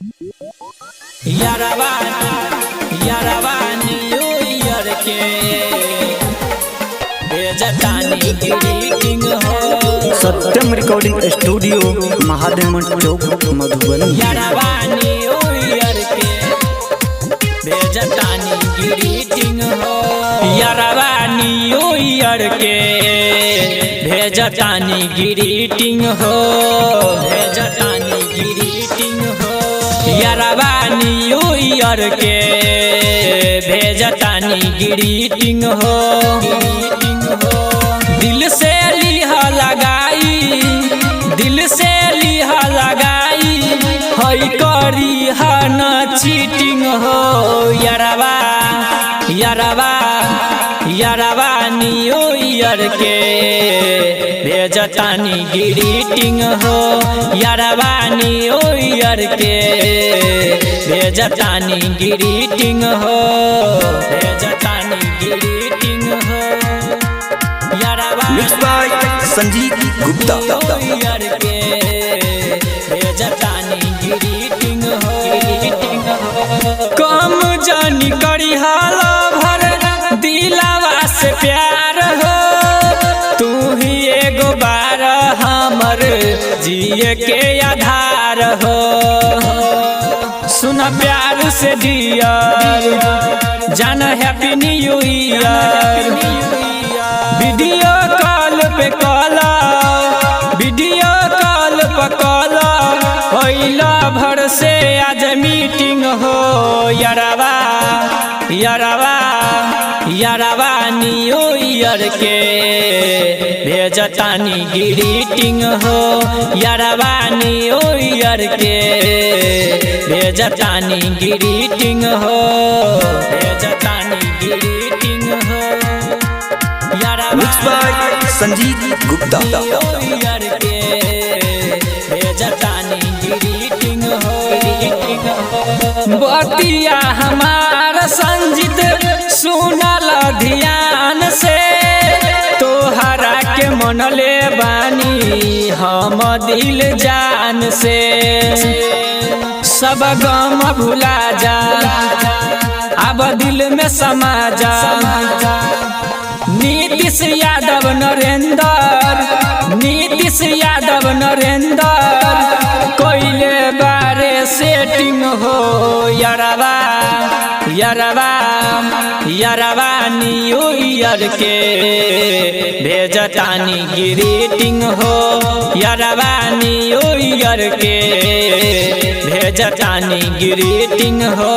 यारवा यारवा new year के भेजतानी ग्रीटिंग हो। सत्यम रिकॉर्डिंग स्टूडियो, महादेव मंच चौक, मधुबनी। यारवा न्यू ईयर के भेजतानी ग्रीटिंग हो। यारवा न्यू ईयर के भेजतानी ग्रीटिंग हो। भेजतानी ग्रीटिंग हो। यारवा न्यू ईयर के भेजतानी ग्रीटिंग हो। ग्रीटिंग हो। दिल से लिह लगाई, दिल से लिह लगाई, हई करी हन चीटिंग हो। यारवा यारवा यारवा न्यू ईयर के भेजतानी ग्रीटिंग हो। यारवा न्यू ईयर के भेजतानी ग्रीटिंग हो। भेजतानी ग्रीटिंग हो। यारवा mix by Sanjeet Gupta. Year के भेजतानी ग्रीटिंग हो। कम जानी करी हाला भर दिलावा से प्यार हो। तू ही एगो बार हमर जिए के आधार हो। सुन प्यार से डियर जान, happy new year. Video call पे कॉल, वीडियो कॉल पे कॉल होइला भर से आज मीटिंग हो। यारवा यारवा यारवा न्यू ईयर के भेजतानी ग्रीटिंग हो। यारवा न्यू ईयर के भेजतानी ग्रीटिंग हो। भेजतानी ग्रीटिंग हो। यारवा mix by Sanjeet Gupta. Year के भेजतानी ग्रीटिंग हो। बतिया हमार संजीत सुनल ध्यान से, तोहरा के मनले बानी हम दिल जान से। सब गम भुला जा, अब दिल में समा जा। नीतीश यादव नरेंद्र, नीतीश यादव नरेंद्र कोइले बारे सेटिंग हो। यारवा यारवा यारवा न्यू ईयर के भेजतानी ग्रीटिंग हो। यारवा न्यू ईयर के भेजतानी ग्रीटिंग हो।